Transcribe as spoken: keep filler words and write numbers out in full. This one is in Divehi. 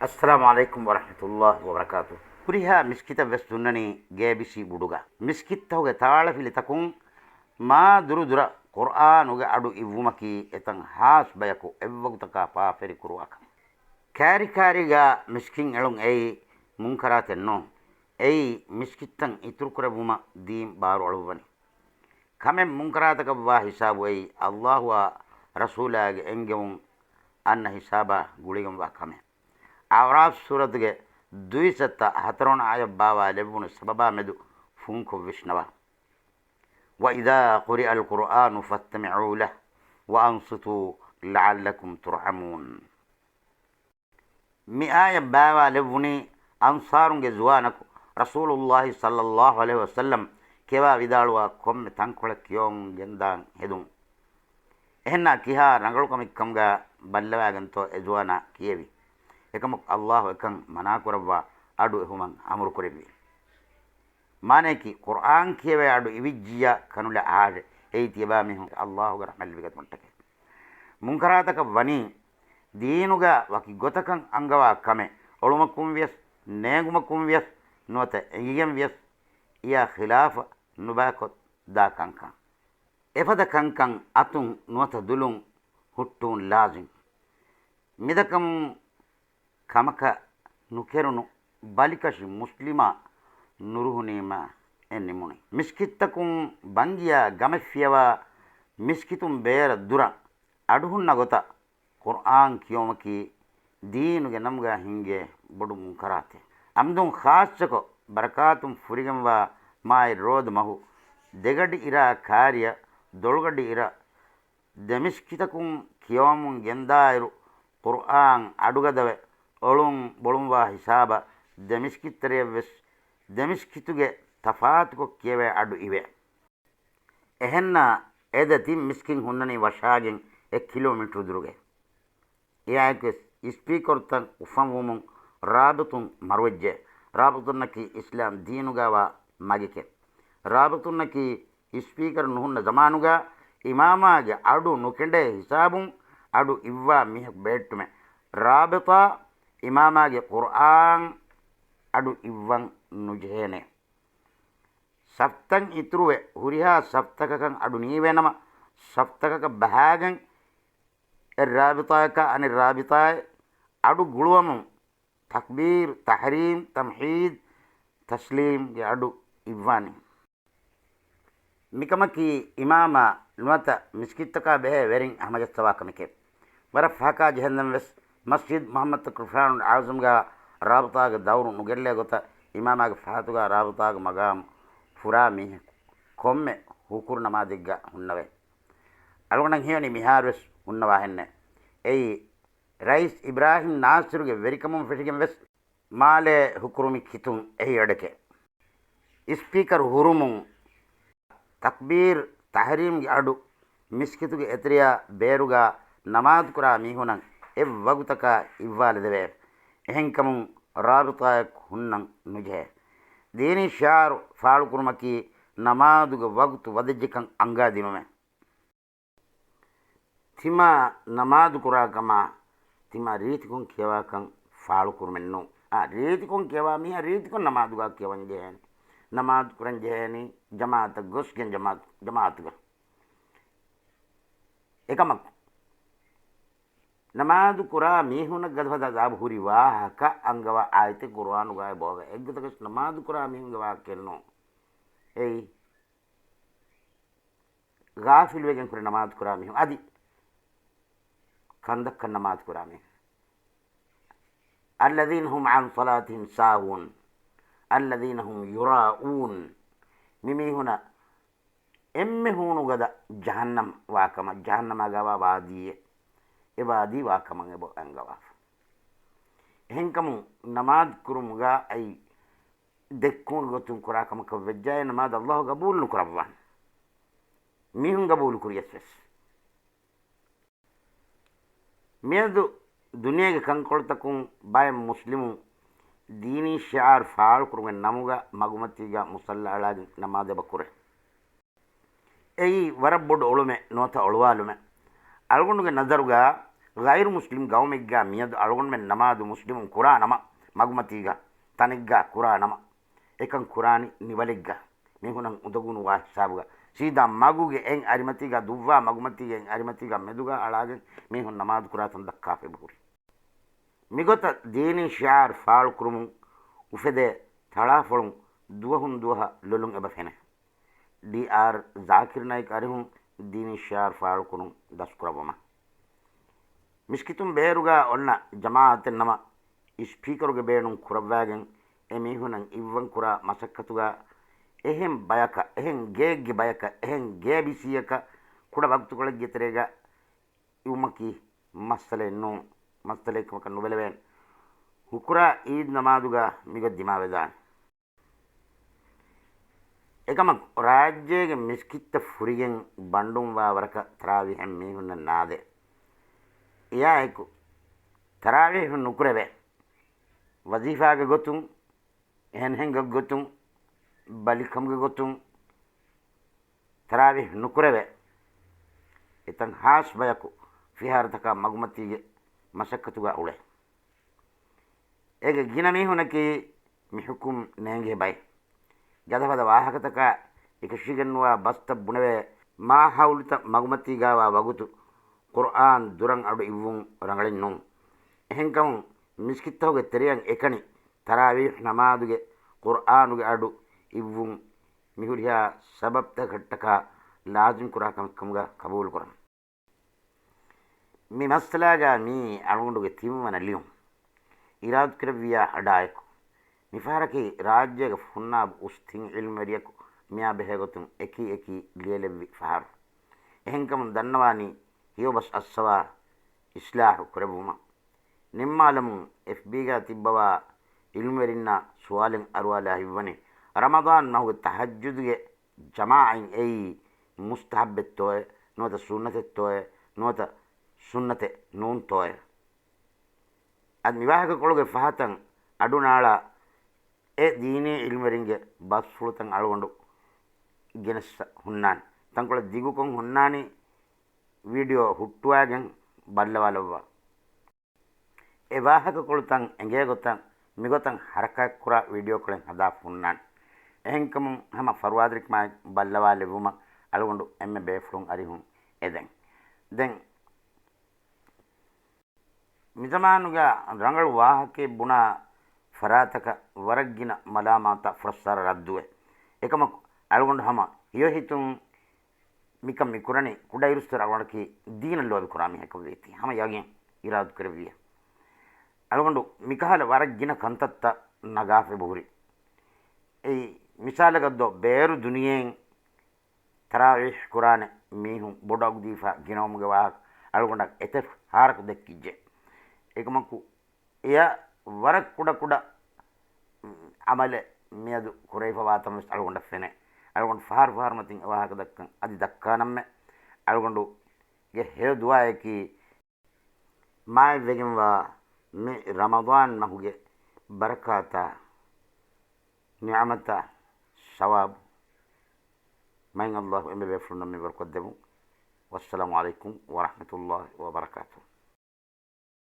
އައްސަލާމު ޢަލައިކުމް ވަރަޙްމަތުﷲ ވަބަރަކާތު. ހުރިހާ މިސްކިތަށް ވެސް ދުންނަނީ ގޭބިސީ ބުޑުގަ. މިސްކިތްތަކުގެ ތާޅަފިލިތަކުން މާ ދުރުދުރަށް ޤުރްއާނުގެ އަޑު އިއްވުމަކީ އެތަން ހާސް ބަޔަކު އެއްވަގުތަކާ ފާފަވެރި ކުރުވާކަން. ކާރިކާރީގަ މިސްކިތް އެޅުން އެއީ މުންކަރާތެއް ނޫން. އެއީ މިސްކިތްތައް އިތުރުކުރެއްވުމަށް ދީން ބާރުއަޅުއްވަނީ. ކަމެއް މުންކަރާތަކަށްވާ ހިސާބު އެއީ ﷲ އާ ރަސޫލާގެ އެންގެވުން އަންނަ ހިސާބާ ގުޅިގެންވާ ކަމެއް. އަޢުރާފް ސޫރަތުގެ ދުއިސައްތަ ހަތަރުވަނަ އާޔަތް ބާވާލެއްވުނު ސަބަބާމެދު ފުންކޮށް ވިސްނަވާ. وَإِذَا قُرِئَ الْقُرْآنُ فَاسْتَمِعُوا لَهُ وَأَنصِتُوا لَعَلَّكُمْ تُرْحَمُونَ. މި އާޔަތް ބާވާލެއްވުނީ އަންޞާރުންގެ ޒުވާނަކު ރަސޫލުﷲ ޞައްލަﷲ ޢަލައިހި ވަސައްލަމް ކިޔަވާ ވިދާޅުވާ ކޮންމެ ތަންކޮޅެއް ކިޔަވަމުން ގެންދާން ހެދުން. އެހެންނާ ކިހާ ރަނގަޅު ކަމެއްކަމުގަ ބައްލަވާގެންތޯ އެ ޒުވާނާ ކިޔެވި. އެކަމަކު ﷲ އެކަން މަނާކުރައްވާ އަޑު އެހުމަށް އަމުރުކުރެއްވި. މާނަޔަކީ، ޤުރްއާން ކިޔެވޭ އަޑު އިވިއްޖިއްޔާ ކަނުލަ އަހާށޭ. އެއީ ތިޔަބާމީހުން ﷲގެ ރަޙްމަތް ލިބިގަތުމަށްޓަކައި. މުންކަރާތަކަށް ވަނީ، ދީނުގަ ވަކި ގޮތަކަށް އަންގަވާ ކަމެއް އޮޅުމަކުން ވިޔަސް، ނޭނގުމަކުން ވިޔަސް، ނުވަތަ އެނގިގެން ވިޔަސް، އެއާ ޚިލާފަށް ނުބައިކޮށް ދާ ކަންކަން. އެފަދަ ކަންކަން އަތުން ނުވަތަ ދުލުން ހުއްޓުވުން ލާޒިމް. މިދަކަމުން ކަމަކަށް ނުކެރުނު ބަލިކަށި މުސްލިމާ ނުރުހުނީމަ އެ ނިމުނީ. މިސްކިތްތަކުން ބަންގިޔާ ގަމެއް ފިޔަވާ މިސްކިތުން ބޭރަށް ދުރަށް އަޑު ހުންނަ ގޮތަށް ޤުރްއާން ކިޔުމަކީ ދީނުގެ ނަމުގަ ހިންގޭ ބޮޑު މުންކަރާތެއް. އަމްދުން ޚާއްޞަކޮށް ބަރަކާތުން ފުރިގެންވާ މާތް ރޯދަ މަހު ދެގަޑި އިރާ ކާރިއަށް ދޮޅުގަޑި އިރަށް ދެމިސްކިތަކުން ކިޔަވަމުން ގެންދާއިރު، ޤުރްއާން އަޑުގަދަވެ، އޮޅުން ބޮޅުންވާ ހިސާބަށް ދެމިސްކިތްތެރެޔަށްވެސް ދެމިސްކިތުގެ ތަފާތުކޮށް ކިޔެވޭ އަޑު އިވޭ. އެހެންނަ އެ ދެ ތިން މިސްކިތް ހުންނަނީ ވަށާގެން އެއް ކިލޯމީޓަރު ދުރުގައި. އެއާއެކުވެސް އިސްޕީކަރުތައް އުފަންވުމުން ރާބިޠުން މަރުވެއްޖެ. ރާބިޠުންނަކީ އިސްލާމް ދީނުގައިވާ މަގެކެ. ރާބިޠުންނަކީ އިސްޕީކަރު ނުހުންނަ ޒަމާނުގަ އިމާމާގެ އަޑު ނުކެނޑޭ ހިސާބުން އަޑު އިއްވާ މީހަކު ބޭއްޓުމެ. ރާބިޠާ އިމާމާގެ ޤުރްއާން އަޑު އިއްވަން ނުޖެހޭނެ. ސަފްތައް އިތުރުވެ، ހުރިހާ ސަފްތަކަކަށް އަޑު ނީވޭނަމަ، ސަފްތަކަކަށް ބަހާގެން އެއް ރާބިޠާއަކާ އަނެއް ރާބިޠާއެއް އަޑު ގުޅުވަމުން، ތަކްބީރު، ތަޙްރީމް، ތަމްހީދު، ތަސްލީމްގެ އަޑު އިއްވާނީ. މިކަމަކީ އިމާމާ ނުވަތަ މިސްކިތްތަކާ ބެހޭ ވެރިން ހަމަޖައްސަވާ ކަމެކޭ. ވަރަށް ފަހަކާ ޖެހެންދެން ވެސް، މަސްޖިދު މުޙައްމަދު ތަޤްރިފާނުލް އަޢުޒަމްގަ ރާބިޠާގެ ދައުރު ނުގެއްލޭ ގޮތަށް، އިމާމާގެ ފަހަތުގަ ރާބިޠާގެ މަގާމު ފުރާ މީހަކު ކޮންމެ ހުކުރު ނަމާދެއްގަ ހުންނަވޭ. އަޅުގަނޑަށް ހީވަނީ މިހާރުވެސް ހުންނަވާހެންނޭ. އެއީ، ރައީސް އިބްރާހިމް ނާޞިރުގެ ވެރިކަމުން ފެށިގެން ވެސް މާލޭ ހުކުރު މި ކިތުން އެހީ އެޑެކޭ. އިސްޕީކަރު ހުރުމުން ތަކްބީރު ތަޙްރީމްގެ އަޑު މިސްކިތުގެ އެތެރެޔާ ބޭރުގަ ނަމާދުކުރާ މީހުނަށް އެއްވަގުތަކާ އިއްވާލަދެވޭ. އެހެންކަމުން ރާބިޠާއެއް ހުންނަން ނުޖެހޭ. ދީނީ ޝިޢާރު ފާޅުކުރުމަކީ ނަމާދުގެ ވަގުތު ވަދެއްޖެކަން އަންގާދިނުމޭ. ތިމާ ނަމާދު ކުރާ ކަމާ، ތިމާ ރީތިކޮށް ކިޔަވާކަން ފާޅުކުރުމެއް ނޫން. އާ، ރީތިކޮށް ކިޔަވާ މީހާ ރީތިކޮށް ނަމާދުގަ ކިޔަވަން ޖެހޭނެ. ނަމާދު ކުރަން ޖެހޭނީ ޖަމާޢަތަށް ގޮސްގެން ޖަމާ-، ޖަމާޢަތުގަ. އެކަމަކު، ނަމާދު ކުރާ މީހުންނަށް ގަދަފަދަ އަޒާބު ހުރި ވާހަކަ އަންގަވާ އާޔަތެއް ޤުރުއާނުގައި އެބައޮވޭ. އެއްގޮތަކަށް ނަމާދު ކުރާ މީހުންގެ ވާހަކައެއް ނޫން. އެއީ، ޣާފިލުވެގެން ކުރި ނަމާދު ކުރާ މީހުން އަދި ކަންދައްކަން ނަމާދު ކުރާ މީހުން. الذين هم عن صلاتهم ساهون الذين هم يراءون. މި މީހުނަށް އެންމެ ހޫނުގަދަ ޖަހަންނަމް ވާކަމަށް، ޖަހަންނަމާގާވާ ވާދީއެއް، އެ ވާދީ ވާކަމަށް އެބަ އަންގަވާފަ. އެހެންކަމުން ނަމާދު ކުރުމުގަ އައި ދެއްކުމުގެ ގޮތުން ކުރާ ކަމަކަށް ވެއްޖާއި، ނަމާދު ﷲ ގަބޫލު ނުކުރައްވާނެ. މީހުން ގަބޫލު ކުރިޔަސް ވެސް. މިއަދު ދުނިޔޭގެ ކަންކޮޅުތަކުން ބައެއް މުސްލިމުން ދީނީ ޝިޢާރު ފާޅުކުރުމުގެ ނަމުގަ މަގުމަތީގަ މުޞައްލާ އަޅާގެން ނަމާދު އެބަ ކުރޭ. އެއީ ވަރަށް ބޮޑު އޮޅުމެއް ނުވަތަ އޮޅުވާލުމެއް. އަޅުގަނޑުގެ ނަޒަރުގަ ޣައިރު މުސްލިމް ގައުމެއްގަ މިއަދު އަޅުގަނޑުމެން ނަމާދު މުސްލިމުން ކުރާ ނަމަ، މަގުމަތީގަ ތަނެއްގަ ކުރާ ނަމަ، އެކަން ކުރާނީ ނިވަލެއްގަ، މީހުނަށް އުނދަގޫނުވާ ހިސާބުގަ، ސީދާ މަގުގެ އެއް އަރިމަތީގަ ދުއްވާ މަގުމަތީގެ އެއް އަރިމަތީގަ މެދުގަ އަޅާގެން މީހުން ނަމާދު ކުރާ ތަން ދައްކާފަ އެބަހުރި. މިގޮތަށް ދީނީ ޝިޢާރު ފާޅުކުރުމުން އުފެދޭ ތަޅާފޮޅުން ދުވަހުން ދުވަހަށް ލޮލުން އެބަ ފެނޭ. ޑީއާރް ޒާކިރު ނައިކް އަރިހުން ދީނީ ޝިޢާރު ފާޅުކުރުން ދަސްކުރައްވަމާ. މިސްކިތުން ބޭރުގަ އޮންނަ ޖަމާޢަތެއް ނަމަ، އިސްޕީކަރުގެ ބޭނުން ކުރައްވާގެން އެ މީހުނަށް އިއްވަން ކުރާ މަސައްކަތުގަ އެހެން ބަޔަކަށް، އެހެން ގެއެއްގެ ބަޔަކަށް، އެހެން ގޭބިސީއަކަށް ކުޑަ ވަގުތުކޮޅެއްގެ ތެރޭގަ އިވުމަކީ މައްސަލައެއް ނޫން، މައްސަލައެއް ކަމަކަށް ނުބެލެވޭނެ. ހުކުރާ އީދް ނަމާދުގަ މިގޮތް ދިމާވެދާނެ. އެކަމަކު، ރާއްޖޭގެ މިސްކިތްތައް ފުރިގެން ބަންޑުންވާ ވަރަކަށް ތަރާވީހަށް މީހުންނަށް ނާދޭ. އެއާއެކު، ތަރާވީހު ނުކުރެވޭ. ވަޒީފާގެ ގޮތުން، އެހެން ހެން ގޮތްގޮތުން، ބަލިކަމުގެ ގޮތުން، ތަރާވީހް ނުކުރެވޭ. އެތަން ހާސް ބަޔަކު ފިހާރަތަކާ މަގުމަތީގެ މަސައްކަތުގަ އުޅޭ. އޭގެ ގިނަ މީހުނަކީ މި ޙުކުމް ނޭނގޭ ބައެއް. ގަދަފަދަ ވާހަކަތަކާ އެކަށީގެންނުވާ ބަސްތައް ބުނެވޭ މާހައުލުތައް މަގުމަތީގާވާ ވަގުތު ޤުރްއާން ދުރަށް އަޑު އިއްވުން ރަނގަޅެއް ނޫން. އެހެންކަމުން މިސްކިތްތަކުގެ ތެރެއަށް އެކަނި ތަރާވީޙް ނަމާދުގެ ޤުރްއާނުގެ އަޑު އިއްވުން މިހުރިހާ ސަބަބްތަކަށްޓަކާ ލާޒިމް ކުރާ ކަމެއް ކަމުގަ ޤަބޫލު ކުރަން. މި މައްސަލާގަ މީ އަޅުގަނޑުގެ ތިންވަނަ ލިޔުން. އިރާދަކުރެއްވިޔާ އަޑާއެކު، މިފަހަރަކީ ރާއްޖޭގެ ހުންނާބު އުސް ތިން ޢިލްމުވެރިޔަކު މިއާ ބެހޭގޮތުން އެކީ އެކީ ލިޔެލެއްވި ފަހަރު. އެހެންކަމުން ދަންނަވާނީ ހެޔޮބަސް އައްސަވާ އިސްލާޙު ކުރެއްވުމަށް. ނިންމާލަމުން އެފްބީގަ ތިއްބަވާ ޢިލްމުވެރިންނާ ސުވާލެއް އަރުވާލާ ހިތްވަނީ، ރަމަޟާން މަހުގެ ތަހައްޖުދުގެ ޖަމާޢަތް އެއީ މުސްތަޙައްބެއްތޯއޭ، ނުވަތަ ސުންނަތެއްތޯއޭ، ނުވަތަ ސުންނަތެއް ނޫންތޯއޭ؟ އަދި މިވާހަކަކޮޅުގެ ފަހަތަށް އަޑުނާޅާ އެ ދީނީ ޢިލްމުވެރިންގެ ބަސްފުޅުތައް އަޅުގަނޑު ގެނެއްސަ ހުންނާނެ. ތަންކޮޅެއް ދިގުކޮށް ހުންނާނީ، ވީޑިއޯ ހުއްޓުވާގެން ބައްލަވާލައްވާ. އެ ވާހަކަކޮޅުތައް އެނގޭގޮތަށް މިގޮތަށް ހަރަކާތްކުރާ ވީޑިއޯކޮޅެއް ހަދާފަ ހުންނާނެ. އެހެންކަމުން ހަމަ ފަރުވާދަރިކަމާއެކު ބައްލަވާލެއްވުމަށް އަޅުގަނޑު އެންމެ ބޭފުޅުން އަރިހުން އެދެން. ދެން މިޒަމާނުގަ ރަނގަޅު ވާހަކައެއް ބުނާ ފަރާތަކަށް ވަރަށް ގިނަ މަލާމާތާ ފުރައްސާރަ ރައްދުވޭ. އެކަމަކު އަޅުގަނޑު ހަމަ ހެޔޮ ހިތުން މިކަން މި ކުރަނީ ކުޑައިރުއްސުރެ އަޅުގަނޑަކީ ދީނަށް ލޯބި ކުރާ މީހަކަށް ވީތީ. ހަމަ ޔަގީން އިރާދަކުރެއްވިޔާ. އަޅުގަނޑު މިކަހަލަ ވަރަށް ގިނަ ކަންތައްތައް ނަގާފަ އެބަހުރި. އެއީ މިސާލަކަށްދޯ ބޭރު ދުނިޔެއިން ތަރާވީޙް ކުރާނެ މީހުން ބޮޑު އަގުދީފާ ގިނަވުމުގެ ވާހަކަ އަޅުގަނޑަށް އެތައް ފަހަރަކު ދެއްކިއްޖެ. އެކަމަކު އެޔަށް ވަރަށް ކުޑަ ކުޑަ ޢަމަލެއް މިއަދު ކުރެވިފަވާތަން ވެސް އަޅުގަނޑަށް ފެނޭ. އަޅުގަނޑު ފަހަރު ފަހަރު މަތިން އެ ވާހަކަ ދައްކަން އަދި ދައްކާނަމެ. އަޅުގަނޑުގެ ހެޔޮ ދުޢާއަކީ، މާތްވެގެންވާ މި ރަމަޟާން މަހުގެ ބަރަކާތާ، ނިޢުމަތާ، ސަވާބު މާތް ﷲ އެންމެ ބޭފުޅުންނަށް މި ވަރުކޮށްދެމުން. ވައްސަލާމު ޢަލައިކުމް ވަރަޙްމަތުﷲ ވަބަރަކާތުހު.